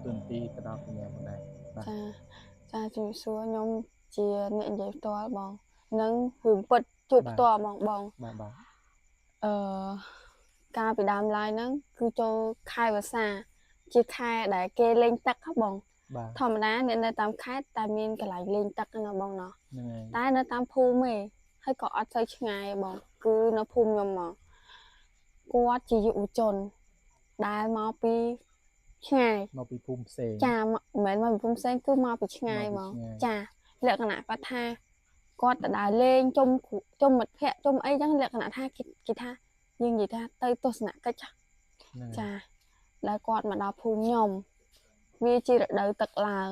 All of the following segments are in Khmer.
ទូនាទីទៅដល់កញ្ញាផងដែរបាទ ចាចាជំរាបសួរខ្ញុំជាអ្នកនិយាយផ្ទាល់បងនឹងរឿងពិតជួបផ្ទាល់ហ្មងបង បាទបាទ អឺកាលពីដើមឡាយហ្នឹងគឺចូលខែវស្សាជាខែដែលគេលេងទឹកហ៎បង បាទ ធម្មតាអ្នកនៅតាមខេត្តតែមានកន្លែងលេងទឹកណាបងណោះ ហ្នឹងហើយ តែនៅតាមភូមិឯងហើយក៏អត់សូវឆ្ងាយបងគឺនៅភូមិខ្ញុំមកគាត់ជាយុវជនដែលមកពីឆ្ងាយ មកពីភូមិផ្សេង ចាមកមិនមែនមកពីភូមិផ្សេងគឺមកពីឆ្ងាយ មក ហ្មង ពីឆ្ងាយ ចាលក្ខណៈគាត់ថាគាត់ទៅដើរលេងជុំគ្រូជុំមិត្តភ័ក្តិជុំអីចឹងលក្ខណៈថាគេថាយើងនិយាយថាទៅទស្សនកិច្ច ហ្នឹងហើយ ចាដែលគាត់មកដល់ភូមិខ្ញុំវាជារដូវទឹកឡើង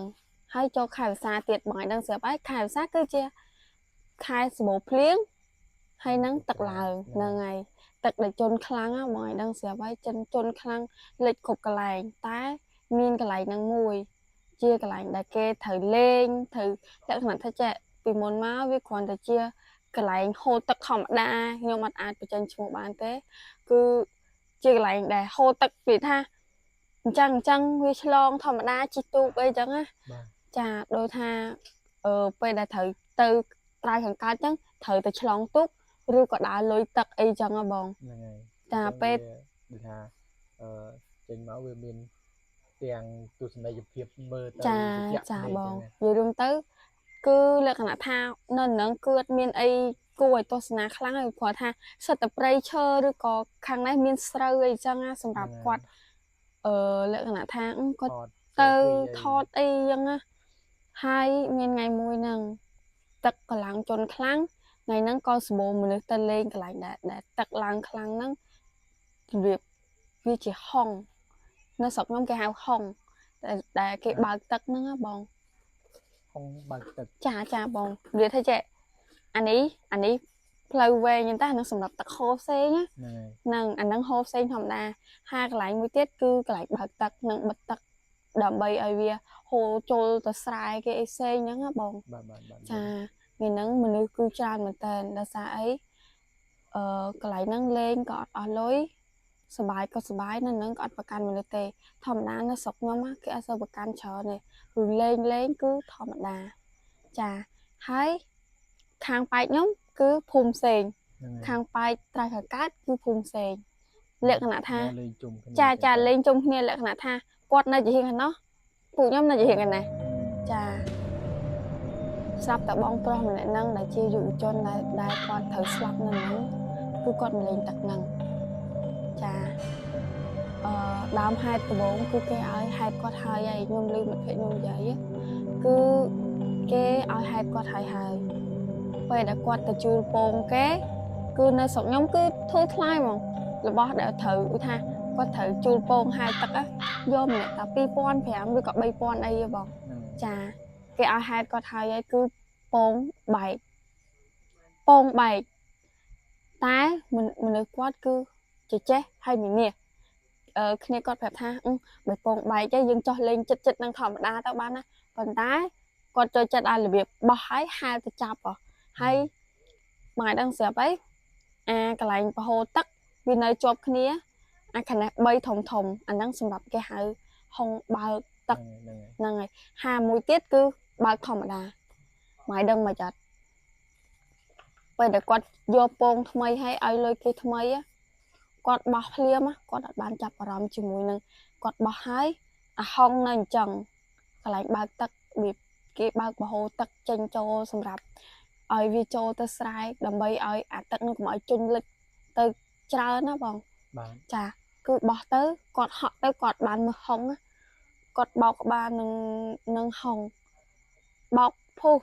ហើយចូលខែវស្សាទៀតបងឲ្យដឹងស្រាប់ហើយខែវស្សាគឺជាខែសម្បូរភ្លៀងហើយនឹងទឹកឡើងហ្នឹងហើយទឹកដែលជន់ខ្លាំងណាបងឲ្យដឹងស្រាប់ហើយចិនជន់ខ្លាំងលិចគ្រប់កន្លែងតែមានកន្លែងហ្នឹងមួយជាកន្លែងដែលគេត្រូវលេងត្រូវលក្ខណៈថាចេះពីមុនមកវាគ្រាន់តែជាកន្លែងហូរទឹកធម្មតាខ្ញុំអត់អាចបញ្ចេញឈ្មោះបានទេគឺជាកន្លែងដែលហូរទឹកពីថាអញ្ចឹងវាឆ្លងធម្មតាជិះទូកអីចឹងណា បាទ ចាដូចថាអឺពេលដែលត្រូវទៅត្រៃខាងកើតចឹងត្រូវទៅឆ្លងទូកឬក៏ដើរលុយទឹកអីចឹងហ៎បង ហ្នឹងហើយ ចា អញ្ចឹង ពេល វាដូចថាអឺចេញមកវាមានទាំងទស្សនីយភាពមើលទៅ ចា ត្រជាក់ ចាបង ភ្នែកចឹងណា និយាយរួមទៅគឺលក្ខណៈថានៅនឹងគឺអត់មានអីគួរឲ្យទស្សនាខ្លាំងទេព្រោះថាសិតតែព្រៃឈើឬក៏ខាងនេះមានស្រូវអីចឹងណាសម្រាប់គាត់អឺលក្ខណៈថាគាត់ ថត ទៅ selfie អី ថតអីចឹងណាហើយមានថ្ងៃមួយហ្នឹងទឹកកម្លាំងជន់ខ្លាំងថ្ងៃហ្នឹងក៏សម្បូរមនុស្សទៅលេងកន្លែងដែលទឹកឡើងខ្លាំងហ្នឹងរបៀបវាជាហុងនៅស្រុកខ្ញុំគេហៅហុងដែលគេបើកទឹកហ្នឹងណាបង ហុងបើកទឹក ចាចាបងនិយាយថាចេះអានេះអានេះផ្លូវវែងហ្នឹងតាហ្នឹងសម្រាប់ទឹកហូរផ្សេងណា ហ្នឹងហើយ ហ្នឹងអាហ្នឹងហូរផ្សេងធម្មតាហើយកន្លែងមួយទៀតគឺកន្លែងបើកទឹកនិងបិទទឹកដើម្បីឲ្យវាហូរចូលទៅស្រែគេអីផ្សេងហ្នឹងណាបង បាទបាទបាទ ចាថ្ងៃហ្នឹងមនុស្សគឺច្រើនមែនតើដោយសារអីអឺកន្លែងហ្នឹងលេងក៏អត់អស់លុយសប្បាយក៏សប្បាយនៅហ្នឹងក៏អត់ប្រកាន់មនុស្សទេធម្មតានៅស្រុកខ្ញុំណាគេអត់សូវប្រកាន់ច្រើនទេឬលេងលេងគឺធម្មតាចាហើយខាងប៉ែកខ្ញុំគឺភូមិផ្សេង ហ្នឹងហើយ ខាងប៉ែកត្រៃខាងកើតគឺភូមិផ្សេងលក្ខណៈថា មកលេងជុំគ្នា ចាចាលេងជុំគ្នាលក្ខណៈថាគាត់នៅជាហៀងខាងនោះពួកខ្ញុំនៅជាហៀងខាងនេះចាស្រាប់តែបងប្រុសម្នាក់ហ្នឹងដែលជាយុវជនដែលគាត់ត្រូវស្លាប់នៅហ្នឹងគឺគាត់មកលេងទឹកហ្នឹងចាអឺដើមហេតុដំបូងគឺគេឲ្យហេតុគាត់ហើយហើយខ្ញុំឮមិត្តភក្តិខ្ញុំនិយាយគឺគេឲ្យហេតុគាត់ហើយហើយពេលដែលគាត់ទៅជួលពងគេ គឺនៅស្រុកខ្ញុំគឺធូរថ្លៃហ្មងរបស់ដែលត្រូវឧថាគាត់ត្រូវជួលពងហែលទឹកáយកម្នាក់តែ2500ឬក៏3000អីទេបង ហ្នឹងហើយ ចាគេឲ្យហេតុគាត់ហើយហើយគឺពងបែកពងបែកតែមនុស្សគាត់គឺចេះចេះហើយមាននេះអឺគ្នាគាត់ប្រាប់ថាអឺបើពងបែកទេយើងចោះលេងចិត្តចិត្តនឹងធម្មតាទៅបានណាប៉ុន្តែគាត់ចូលចិត្តឲ្យរបៀបបោះហើយហែលទៅចាប់ហ៎ហើយមកឲ្យដឹងស្រាប់អីអាកន្លែងប្រហូរទឹកវានៅជាប់គ្នាអាខណៈ3ធំធំអាហ្នឹងសម្រាប់គេហៅហុងបើកទឹក ហ្នឹងហើយ ហ្នឹងហើយហាមួយទៀតគឺបើកធម្មតាមកឲ្យដឹងមកចាត់ពេលដែលគាត់យកពងថ្មីហើយឲ្យលុយគេថ្មីáគាត់បោះភ្លាមáគាត់អត់បានចាប់អារម្មណ៍ជាមួយនឹងគាត់បោះហើយអាហុងនៅអញ្ចឹងកន្លែងបើកទឹករបៀបគេបើកបហូរទឹកចេញចូលសម្រាប់ឲ្យវាចូលទៅស្រែដើម្បីឲ្យអាទឹកនឹងកុំឲ្យជន់លិចទៅច្រើនណាបង បាទ ចាគឺបោះទៅគាត់ហក់ទៅគាត់បានមើលហុងណាគាត់បោកក្បាលនឹងហុងបោកភុះ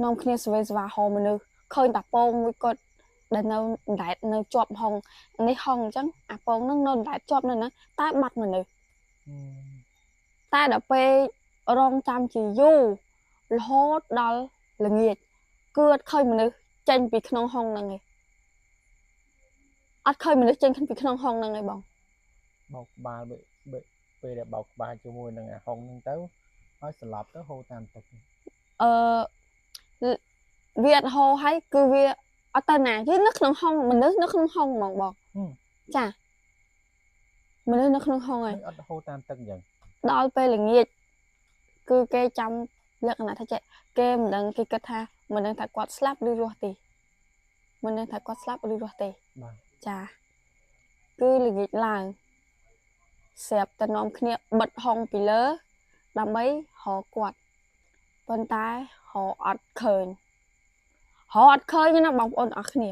នាំគ្នាសវេសវ៉ាហោមនុស្សឃើញតាពងមួយគាត់ដែលនៅអណ្ដែតនៅជាប់ហុងនេះហុងអញ្ចឹងអាពងហ្នឹងនៅអណ្ដែតជាប់នៅហ្នឹងតែបាត់មនុស្ស ហឹម តែដល់ពេលរងចាំជាយូររហូតដល់ល្ងាចគឺអត់ឃើញមនុស្សចេញពីក្នុងហុងហ្នឹងឯងអត់ឃើញមនុស្សចេញពីក្នុងហុងហ្នឹងឯងបង បោកក្បាលបែបែពេលដែលបោកក្បាលជាមួយនឹងអាហុងហ្នឹងទៅហើយស្លាប់ទៅហូរតាមទឹក អឺវាអត់ហូរហើយគឺវាអត់ទៅណាវានៅក្នុងហុងមនុស្សនៅក្នុងហុងហ្មងបង ហឹម ចាមនុស្សនៅក្នុងហុងហើយ អត់ហូរតាមទឹកអញ្ចឹង ដល់ពេលល្ងាចគឺគេចាំលក្ខណៈថាចេះគេមិនដឹងគេគិតថាមិនដឹងថាគាត់ស្លាប់ឬរស់ទេមិនដឹងថាគាត់ស្លាប់ឬរស់ទេ បាទ ចាគឺល្ងាចឡើងស្រាប់តែនាំគ្នាបិទហុងពីលើដើម្បីរកគាត់ប៉ុន្តែរកអត់ឃើញរកអត់ឃើញទេណាបងប្អូនអរគ្នា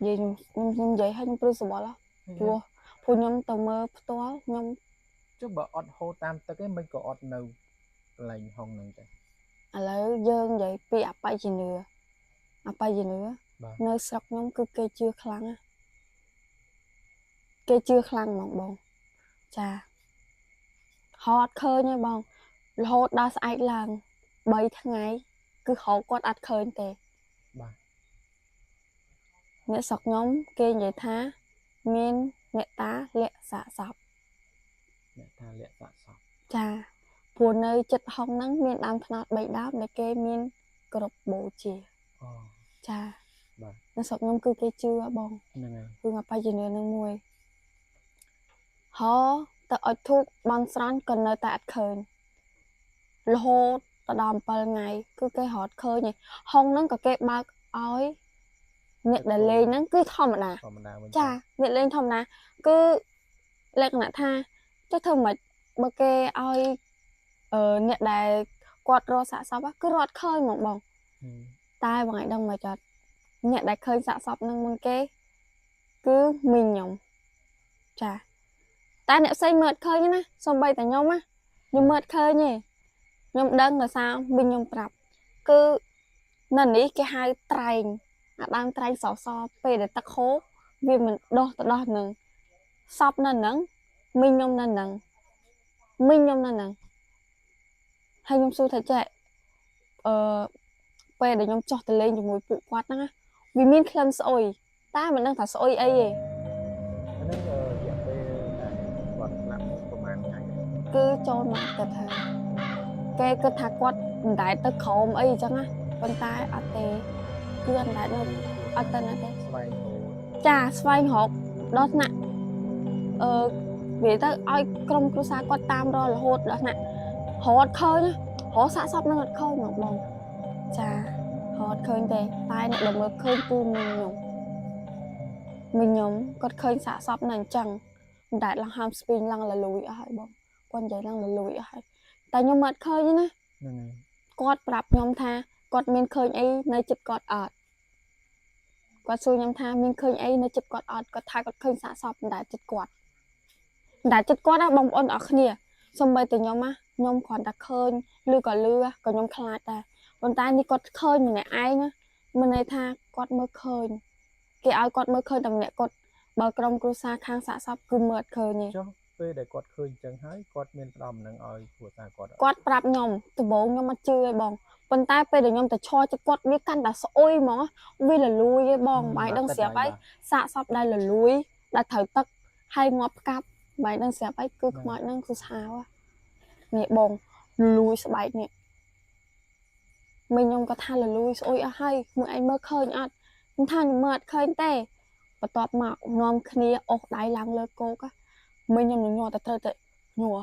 និយាយខ្ញុំនិយាយឲ្យខ្ញុំព្រឺសម្បល់ហ៎ព្រោះពួកខ្ញុំទៅមើលផ្ទាល់ខ្ញុំ ចុះបើអត់ហូរតាមទឹកឯងមិនក៏អត់នៅកន្លែងហុងហ្នឹងទេ ឥឡូវយើងនិយាយពីអបិយជំនឿអបិយជំនឿ បាទ នៅស្រុកខ្ញុំគឺគេជឿខ្លាំងណាស់គេជឿខ្លាំងហ្មងបងចាហត់ឃើញហើយបងរហូតដល់ស្អែកឡើង3ថ្ងៃគឺរកគាត់អត់ឃើញទេ បាទ អ្នកស្រុកខ្ញុំគេនិយាយថាមានអ្នកតាលាក់សាកសព អ្នកថាលាក់សាកសព ចាព្រោះនៅចិត្តហុងហ្នឹងមានដើមត្នោត3ដើមដែលគេមានគ្រប់បូជា អូ ចា បាទ នៅស្រុកខ្ញុំគឺគេជឿបង ហ្នឹងហើយ គឺអបិយជំនឿនឹងមួយហោទៅអុជធូបបន់ស្រន់ក៏នៅតែអត់ឃើញរហូតទៅដល់7ថ្ងៃគឺគេរត់ឃើញឯងហុងហ្នឹងក៏គេបើកឲ្យអ្នកដែលលេងហ្នឹងគឺធម្មតា ធម្មតាវិញ ចាអ្នកលេងធម្មតាគឺលក្ខណៈថាចុះធ្វើម៉េចបើគេឲ្យអ្នកដែលគាត់រកសាកសពគឺរត់ឃើញហ្មងបង ហឹម តែបងឯងដឹងមកចត់អ្នកដែលឃើញសាកសពនឹងមុនគេគឺមីងខ្ញុំចាតែអ្នកផ្សេងមើលអត់ឃើញទេណាសូម្បីតែខ្ញុំណាខ្ញុំមើលអត់ឃើញទេខ្ញុំដឹងដោយសារមីងខ្ញុំប្រាប់គឺនៅនេះគេហៅត្រែងអាដើមត្រែងសសពេលដែលទឹកហូរវាមិនដោះទៅដោះនឹងសពនៅហ្នឹងមីងខ្ញុំនៅហ្នឹងមីងខ្ញុំនៅហ្នឹងហើយខ្ញុំសួរថាចេះអឺ ពេលដែលខ្ញុំចុះទៅលេងជាមួយពួកគាត់ហ្នឹងណាវាមានក្លិនស្អុយតែមិនដឹងថាស្អុយអីទេ អាហ្នឹងរយៈពេលដែលគាត់ស្លាប់ហ្នឹងប្រហែលថ្ងៃដែរ គឺចូលមកគិតថាគេគិតថាគាត់អណ្ដែតទៅក្រោមអីអញ្ចឹងណាប៉ុន្តែអត់ទេគឺអណ្ដែតនៅអត់ទៅណាទេ ស្វែងរក ចាស្វែងរកដល់ថ្នាក់អឺនិយាយទៅឲ្យក្រុមគ្រួសារគាត់តាមរករហូតដល់ថ្នាក់រកអត់ឃើញណារកសាកសពនឹងអត់ឃើញហ្មងបងចារកអត់ឃើញទេតែអ្នកដែលមើលឃើញគឺមីងខ្ញុំមីងខ្ញុំគាត់ឃើញសាកសពនៅអញ្ចឹងអណ្ដែតឡើងហើមស្ពីងឡើងលលួយអស់ហើយបងគាត់និយាយឡើងលលួយអស់ហើយតែខ្ញុំមើលអត់ឃើញទេណា ហ្នឹងហើយ គាត់ប្រាប់ខ្ញុំថាគាត់មានឃើញអីនៅចិត្តគាត់អត់គាត់សួរខ្ញុំថាមានឃើញអីនៅចិត្តគាត់អត់គាត់ថាគាត់ឃើញសាកសពអណ្ដែតចិត្តគាត់អណ្ដែតចិត្តគាត់ណាបងប្អូនអរគ្នាសូម្បីតែខ្ញុំណាខ្ញុំគ្រាន់តែឃើញឬក៏លឺក៏ខ្ញុំខ្លាចដែរប៉ុន្តែនេះគាត់ឃើញម្នាក់ឯងណាមានន័យថាគាត់មើលឃើញគេឲ្យគាត់មើលឃើញតែម្នាក់គាត់បើក្រុមគ្រួសារខាងសាកសពគឺមើលអត់ឃើញទេ ចុះពេលដែលគាត់ឃើញអញ្ចឹងហើយគាត់មានផ្ដំនឹងឲ្យគ្រួសារគាត់អត់ គាត់ប្រាប់ខ្ញុំដំបូងខ្ញុំអត់ជឿទេបងប៉ុន្តែពេលដែលខ្ញុំទៅឈរចិត្តគាត់វាកាន់តែស្អុយហ្មងវាលលួយឯងបងបាយដឹងស្រាប់ហើយសាកសពដែលលលួយដែលត្រូវទឹកហើយងាប់ផ្កាប់បាយដឹងស្រាប់ហើយគឺខ្មោចហ្នឹងគឺសាហាវនេះបងលលួយស្បែកនេះមីងខ្ញុំក៏ថាលលួយស្អុយអស់ហើយមើលឯងមើលឃើញអត់ខ្ញុំថាខ្ញុំមើលអត់ឃើញទេបន្ទាប់មកនាំគ្នាអូសដៃឡើងលើគោកមីងខ្ញុំនឹងញ័រតែត្រូវតែញ័រ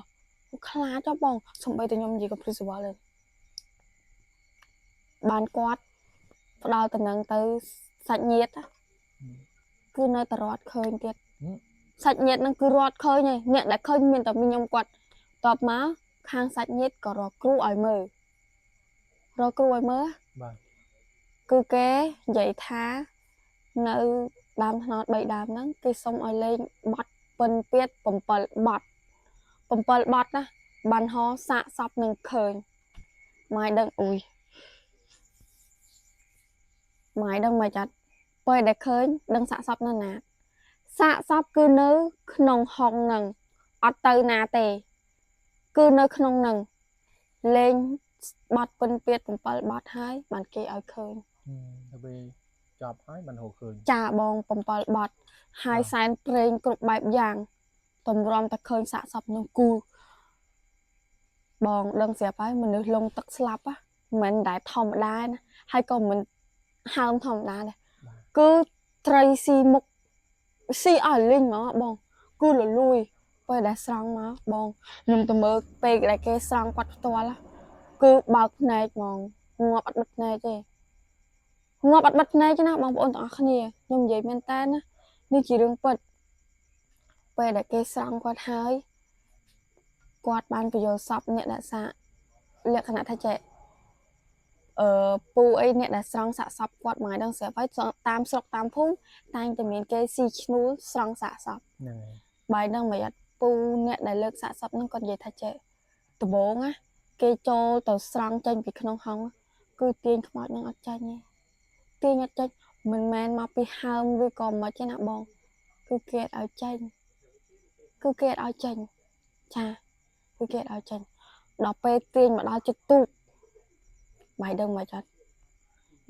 ខ្លាចហ៎បងសំបីតែខ្ញុំនិយាយក៏ព្រឺសវល់ដែរបានគាត់ផ្ដល់តំណែងទៅសាច់ញាតិណាគឺនៅតែរត់ឃើញទៀតសាច់ញាតិហ្នឹងគឺរត់ឃើញឯងអ្នកដែលឃើញមានតែមីងខ្ញុំគាត់តបមកខាងសាច់ញាតិក៏រកគ្រូឲ្យមើលរកគ្រូឲ្យមើល បាទ គឺគេនិយាយថានៅដើមថ្នោត3ដើមហ្នឹងគេសុំឲ្យលេងបត់ពិនពៀត7បត់7បត់ណាបានហោសាកសពនឹងឃើញម៉ែដឹងអ៊ុយម៉ែដឹងមកចាត់ពេលដែលឃើញដឹងសាកសពនៅណាសាកសពគឺនៅក្នុងហុងហ្នឹងអត់ទៅណាទេគឺនៅក្នុងហ្នឹងលេងបត់ពិនពៀត7បត់ហើយបានគេឲ្យឃើញ ទៅពេលចប់ហើយបានហូរឃើញ ចាបង7បត់ហើយសែនព្រេងគ្រប់បែបយ៉ាងតម្រាំតែឃើញសាកសពនឹងគូបងដឹងស្រាប់ហើយមនុស្សលងទឹកស្លាប់មិនមែនតែធម្មតាណាហើយក៏មិនហើមធម្មតាដែរគឺត្រីស៊ីមុខស៊ីអស់លីងហ្មងបងគឺលលួយ ពេលដែលស្រង់មកបងខ្ញុំទៅមើលពេលដែលគេស្រង់គាត់ផ្ទាល់គឺបើកភ្នែកហ្មងងាប់អត់បិទភ្នែកទេងាប់អត់បិទភ្នែកទេណាបងប្អូនទាំងអស់គ្នាខ្ញុំនិយាយមែនតើណានេះជារឿងពិតពេលដែលគេស្រង់គាត់ហើយគាត់បានបញ្យល់សពអ្នកដែលសាកលក្ខណៈថាចេះអឺពូអីអ្នកដែលស្រង់សាកសពគាត់មួយថ្ងៃដឹងស្រាប់ហើយតាមស្រុកតាមភូមិតែងតែមានគេស៊ីឈ្នួលស្រង់សាកសព ហ្នឹងហើយ បាយនឹងមិនអត់ពូអ្នកដែលលើកសាកសពហ្នឹងគាត់និយាយថាចេះដំបងណាគេចូលទៅស្រង់ចេញពីក្នុងហុងគឺទាញខ្មោចនឹងអត់ចាញ់ទេទាញអត់ចាញ់មិនមែនមកពីហើមឬក៏មិនទេណាបងគឺគេអត់ឲ្យចេញគឺគេអត់ឲ្យចេញចាគឺគេអត់ឲ្យចេញដល់ពេលទាញមកដល់ចិត្តទូកបាយដឹងមកចត់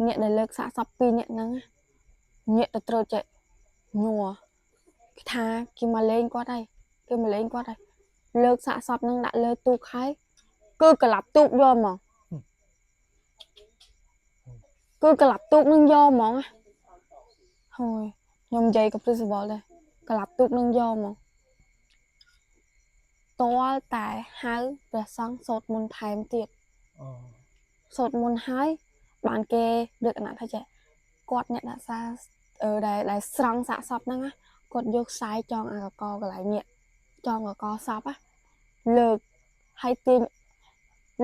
អ្នកដែលលើកសាកសពពីរអ្នកហ្នឹងណាញាក់ទៅត្រូវចេះញ័រគេថាគេមកលេងគាត់ហើយគេមកលេងគាត់ហើយលើកសាកសពហ្នឹងដាក់លើទូកហើយគឺក្លាប់ទូកយកហ្មងគឺក្លាប់ទូកនឹងយកហ្មងណាហើយខ្ញុំនិយាយក៏ព្រឺសម្បុរដែរក្លាប់ទូកនឹងយកហ្មងតលតែហៅព្រះសង្ឃសូត្រមន្តថែមទៀត អូ សូត្រមន្តហើយបានគេលើកអាណថាចេះគាត់អ្នកដាក់សារអឺដែលដែលស្រង់សាកសពហ្នឹងណាគាត់យកខ្សែចងអាកកកន្លែងនេះចងកកសពណាលើកហើយទាញ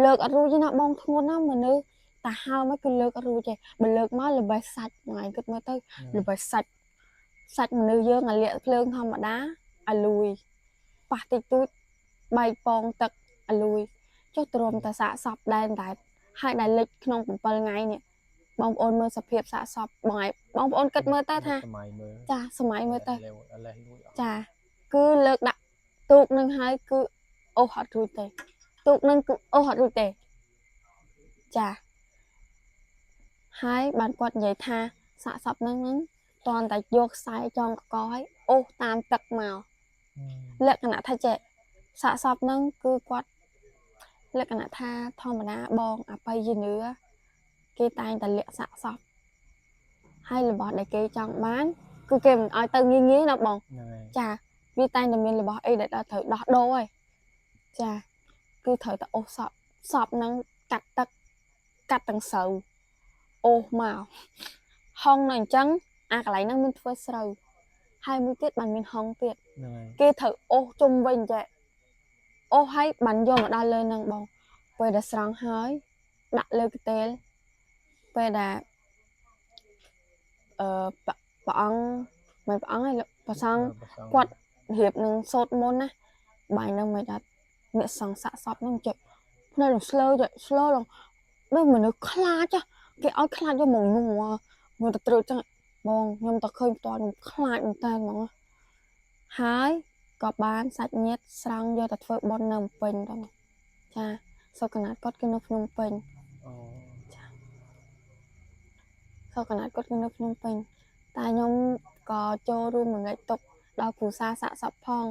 លើកអត់រួចទេណាបងធ្ងន់ណាស់មនុស្សតាហើមហ្នឹងគឺលើកអត់រួចទេបើលើកមកល្បេះសាច់មួយឯងគិតមើលទៅ ហ្នឹង ល្បេះសាច់សាច់មនុស្សយើងអាលាកភ្លើងធម្មតាអាលួយប៉ះតិចតួចបែកពងទឹកអាលួយចុះទ្រាំតែសាកសពដែរតែហើយដែលលិចក្នុង7ថ្ងៃនេះបងប្អូនមើលសភាពសាកសពបងឯងបងប្អូនគិតមើលទៅថា សម័យមើល ចាសម័យមើលទៅ លេវលេះលួចអស់ ចាគឺលើកដាក់ទូកនឹងហើយគឺអូសអត់រួចទេទូកនឹងគឺអូសអត់រួចទេចាហើយបានគាត់និយាយថាសាកសពនឹងហ្នឹងតន់តែយកខ្សែចងកកឲ្យអូសតាមទឹកមក លក្ខណៈថាចេះសាកសពហ្នឹងគឺគាត់លក្ខណៈថាធម្មតាបងអបិយនឿគេតែងតែលាក់សាកសពហើយរបស់ដែលគេចង់បានគឺគេមិនឲ្យទៅងាយងាយណាបង ហ្នឹងហើយ ចាវាតែងតែមានរបស់អីដែលដល់ត្រូវដោះដូរហើយចាគឺត្រូវតែអូសសពសពហ្នឹងកាត់ទឹកកាត់ទាំងស្រូវអូសមកហុងនៅអញ្ចឹងអាកន្លែងហ្នឹងមានធ្វើស្រូវហើយមួយទៀតបានមានហុងទៀត ហ្នឹងហើយ គេត្រូវអូសជុំវិញចេះអូសហើយបានយកមកដល់លើហ្នឹងបងពេលដែលស្រង់ហើយដាក់លើកន្ទេលពេលដែលអឺព្រះព្រះអង្គមិនព្រះអង្គឯងព្រះសង្ឃ គាត់រៀបនឹងសូត្រមន្តណាបាយនឹងមិនអត់អ្នកសង្ឃសាកសពហ្នឹងចេះភ្នែកនឹងស្លើចេះស្លើឡើងដូចមនុស្សខ្លាចហ៎គេឲ្យខ្លាចយកមកញ័រខ្ញុំទៅត្រូវចឹងបងខ្ញុំទៅឃើញផ្ទាល់ខ្ញុំខ្លាចមែនតើហ្មងហើយក៏បានសាច់ញាតិស្រង់យកទៅធ្វើបុណ្យនៅភ្នំពេញទៅចាសូកណាតគាត់គឺនៅភ្នំពេញ អូ សូកណាតគាត់គឺនៅភ្នំពេញតែខ្ញុំក៏ចូលរួមរំលែកទុកដល់គ្រូសាសាកសពផង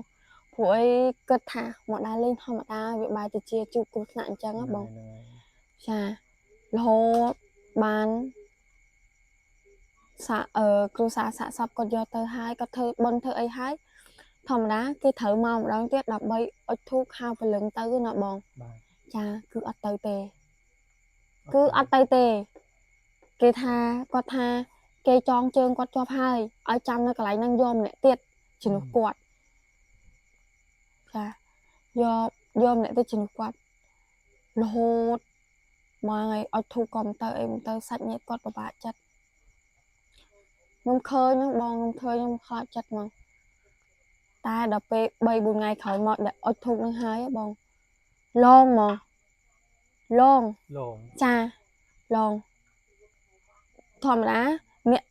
ព្រោះអីគិតថាមកដើរលេងធម្មតាវាបែរទៅជាជួបគ្រោះថ្នាក់អញ្ចឹងណាបង ហ្នឹងហើយ ចារហូតបានសាអឺគ្រូសាសាកសពគាត់យកទៅហើយគាត់ធ្វើបុណ្យធ្វើអីហើយធម្មតាគេត្រូវមកម្ដងទៀតដើម្បីអុជធូបហៅព្រលឹងទៅណាបង បាទ ចាគឺអត់ទៅទេ គឺអត់ទៅទេគេថាគាត់ថាគេចងជើងគាត់ជាប់ហើយឲ្យចាំនៅកន្លែងហ្នឹងយកម្នាក់ទៀតជំនួសគាត់ចាយកយកម្នាក់ទៀតជំនួសគាត់រហូតមកថ្ងៃអុជធូបក៏មិនទៅអីមិនទៅសាច់ញាតិគាត់ពិបាកចិត្តខ្ញុំឃើញហ្នឹងបងខ្ញុំឃើញខ្ញុំខ្លាចចិត្តហ្មងតែដល់ពេល3 4ថ្ងៃក្រោយមកដែលអុជធូបហ្នឹងហើយហ៎បងឡងហ្មងឡង លង ចាឡងធម្មតាអ្នក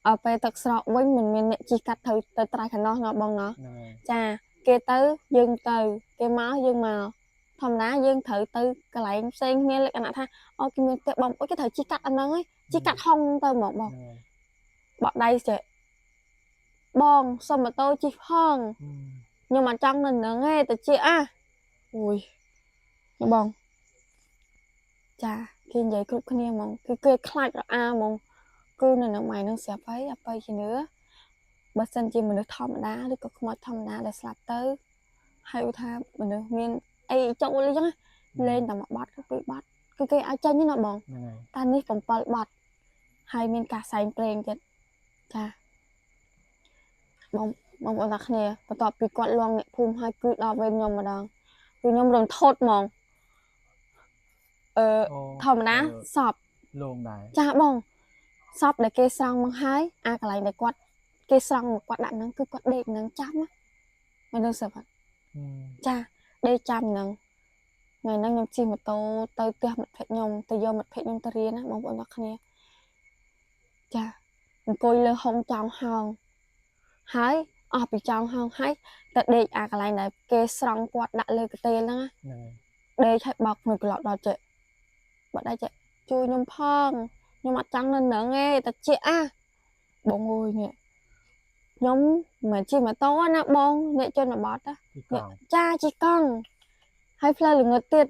ឲ្យពេលទឹកស្រកវិញមិនមានអ្នកជិះកាត់ត្រូវទៅត្រៃខាងនោះណោះបងណោះ ហ្នឹងហើយ ចាគេទៅយើងទៅគេមកយើងមកធម្មតាយើងត្រូវទៅកន្លែងផ្សេងគ្នាលក្ខណៈថាអូគេមានផ្ទះបងប្អូនគេត្រូវជិះកាត់អាហ្នឹងឯងជិះកាត់ហុងទៅហ្មងបង ហ្នឹងហើយ បក់ដៃចេះបងសុំម៉ូតូជិះផងខ្ញុំអត់ចង់នៅហ្នឹងឯងទៅជិះអាអូយបងចាគេនិយាយគ្រប់គ្នាហ្មងគឺគេខ្លាចរអាហ្មងគឺនៅនឹងម៉ៃនឹងស្រាប់ហើយអបិយជំនឿបើសិនជាមនុស្សធម្មតាឬក៏ខ្មោចធម្មតាដែលស្លាប់ទៅ ហើយឧថាមនុស្សមានអីចូលអីចឹងណាលេងតែមួយបាត់ទៅពីរបាត់គឺគេឲ្យចេញណាបង ហ្នឹងហើយ តែនេះ7បាត់ហើយមានការសែងព្រេងទៀតចាបងបងប្អូនទាំងគ្នាបន្ទាប់ពីគាត់លងអ្នកភូមិហើយគឺដល់វេនខ្ញុំម្ដងគឺខ្ញុំរន្ធត់ហ្មងអឺ អូ ធម្មតាសព លងដែរ ចាបងសពដែលគេស្រង់មកហើយអាកន្លែងដែលគាត់គេស្រង់មកគាត់ដាក់ហ្នឹងគឺគាត់ដេកហ្នឹងចាំណាមិនដឹងស្រាប់អត់ ហឹម ចាដេកចាំហ្នឹងថ្ងៃហ្នឹងខ្ញុំជិះម៉ូតូទៅផ្ទះមិត្តភក្តិខ្ញុំទៅយកមិត្តភក្តិខ្ញុំទៅរៀនណាបងប្អូនទាំងគ្នាចាអង្គុយលើហុងចောင်းហោងហើយអស់ពីចောင်းហោងហើយទៅដេកអាកន្លែងដែលគេស្រង់គាត់ដាក់លើកន្ទេលហ្នឹងណា ហ្នឹងហើយ ដេកឲ្យបោកនៅក្លោដល់ចេះបាត់ដែរចេះជួយខ្ញុំផងខ្ញុំអត់ចង់នៅនឹងទេតែជាអាបងអើយនេះខ្ញុំមិនមែនជិះម៉ូតូណាបងអ្នកជនបទណា ទីកង់ ចាជិះកង់ហើយផ្លូវល្ងឹតទៀត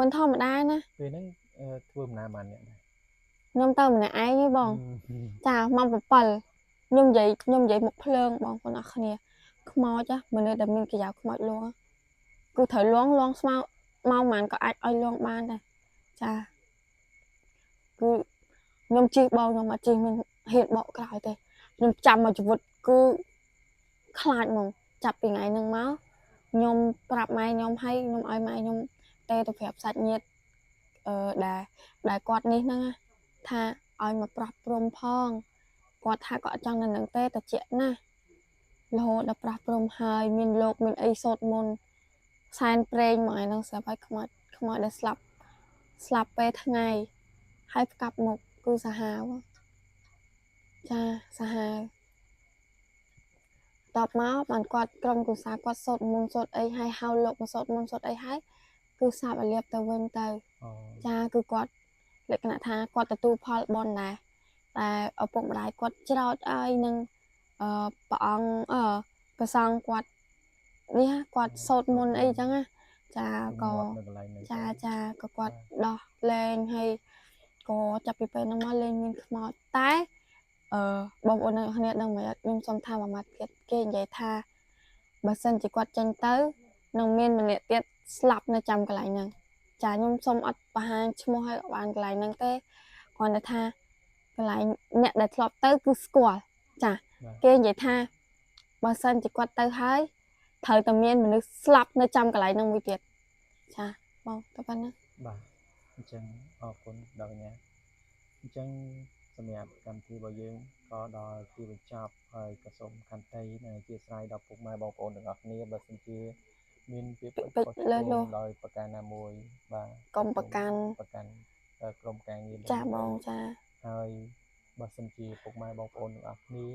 មិនធម្មតាណា ពេលហ្នឹងអឺធ្វើដំណើរបានអ្នកដែរ ខ្ញុំទៅម្នាក់ឯងទេបង ហឹម ចាម៉ោង7ខ្ញុំនិយាយមកភ្លើងបងប្អូនអរគ្នាខ្មោចណាមនុស្សដែលមានកាយ៉ាខ្មោចលងគឺត្រូវលងលងស្មៅម៉ោងប៉ុន្មានក៏អាចឲ្យលងបានដែរចាគឺខ្ញុំជិះបងខ្ញុំអត់ជិះមានហ៊ានបកក្រោយទេខ្ញុំចាំមកជីវិតគឺខ្លាចហ្មងចាប់ពីថ្ងៃហ្នឹងមកខ្ញុំប្រាប់ម៉ែខ្ញុំឲ្យខ្ញុំឲ្យម៉ែខ្ញុំទេទៅប្រាប់សាច់ញាតិអឺដែលដែលគាត់នេះហ្នឹងណាថាឲ្យមកប្រោះព្រំផងគាត់ថាគាត់អត់ចង់នៅនឹងទេតែជាក់ណាស់រហូតដល់ប្រោះព្រំហើយមានលោកមានអីសូត្រមន្តសែនព្រេងមកឯហ្នឹងស្រាប់ហើយខ្មោចខ្មោចដែលស្លាប់ស្លាប់ពេលថ្ងៃហើយផ្កាប់មុខគឺសាហាវចាសាហាវតបមកបានគាត់ក្រុមគ្រួសារគាត់សូត្រមន្តសូត្រអីហើយហៅលោកមកសូត្រមន្តសូត្រអីហើយគឺសាបឲ្យលាបទៅវិញទៅ អូ ចាគឺគាត់លក្ខណៈថាគាត់ទទួលផលបុណ្យដែរតែឪពុកម្ដាយគាត់ច្រោចឲ្យនឹងអឺព្រះអង្គអឺព្រះសង្ឃគាត់នេះណាគាត់សូត្រមន្តអីចឹងណាចាក៏ ងាប់នៅកន្លែងហ្នឹង ចាចាក៏គាត់ដោះលែងហើយក៏ចាប់ពីពេលហ្នឹងមកលែងមានខ្មោចតែអឺបងប្អូនទាំងអស់គ្នាដឹងមិនអត់ខ្ញុំសុំថាមួយម៉ាត់ទៀតគេនិយាយថាបើសិនជាគាត់ចេញទៅនឹងមានម្នាក់ទៀតស្លាប់នៅចាំកន្លែងហ្នឹងចាខ្ញុំសុំអត់បង្ហាញឈ្មោះឲ្យបានកន្លែងហ្នឹងទេគ្រាន់តែថាកន្លែងអ្នកដែលធ្លាប់ទៅគឺស្គាល់ចា បាទ គេនិយាយថាបើសិនជាគាត់ទៅហើយត្រូវតែមានមនុស្សស្លាប់នៅចាំកន្លែងហ្នឹងមួយទៀតចាបងតែប៉ុណ្ណា បាទអញ្ចឹងអរគុណដល់កញ្ញាអញ្ចឹងសម្រាប់កម្មវិធីរបស់យើងក៏ដល់ទីបញ្ចប់ហើយក៏សូមខន្តីនិងអធិស្ឋានដល់ពុកម៉ែបងប្អូនទាំងអស់គ្នាបើសិនជាមានពាក្យពេចន៍ខុសឆ្គងដោយប្រការណាមួយបាទ កុំប្រកាន់ ប្រកាន់ក្រុមការងាររបស់ ចា យើង បងចា ហើយបើសិនជាពុកម៉ែបងប្អូនទាំងអស់គ្នា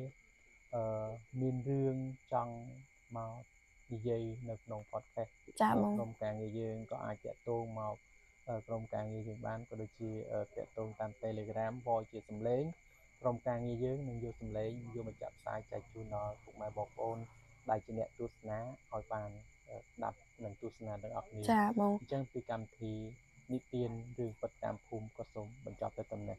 អឺមានរឿងចង់មកនិយាយនៅក្នុង podcast ចាបង ក្រុមការងារយើងក៏អាចតាក់ទងមកក្រុមការងារយើងបានក៏ដូចជាតាក់ទងតាម Telegram Voice ជាសំឡេងក្រុមការងារយើងនឹងយកសំឡេងយកមកចាក់ផ្សាយចែកជូនដល់ពុកម៉ែបងប្អូនដែលជាអ្នកទស្សនាឲ្យបានស្ដាប់និងទស្សនាទាំងអស់គ្នា ចាបង អញ្ចឹងពីកម្មវិធីនិទានរឿងពិតតាមភូមិក៏សូមបញ្ចប់តែប៉ុណ្ណេះ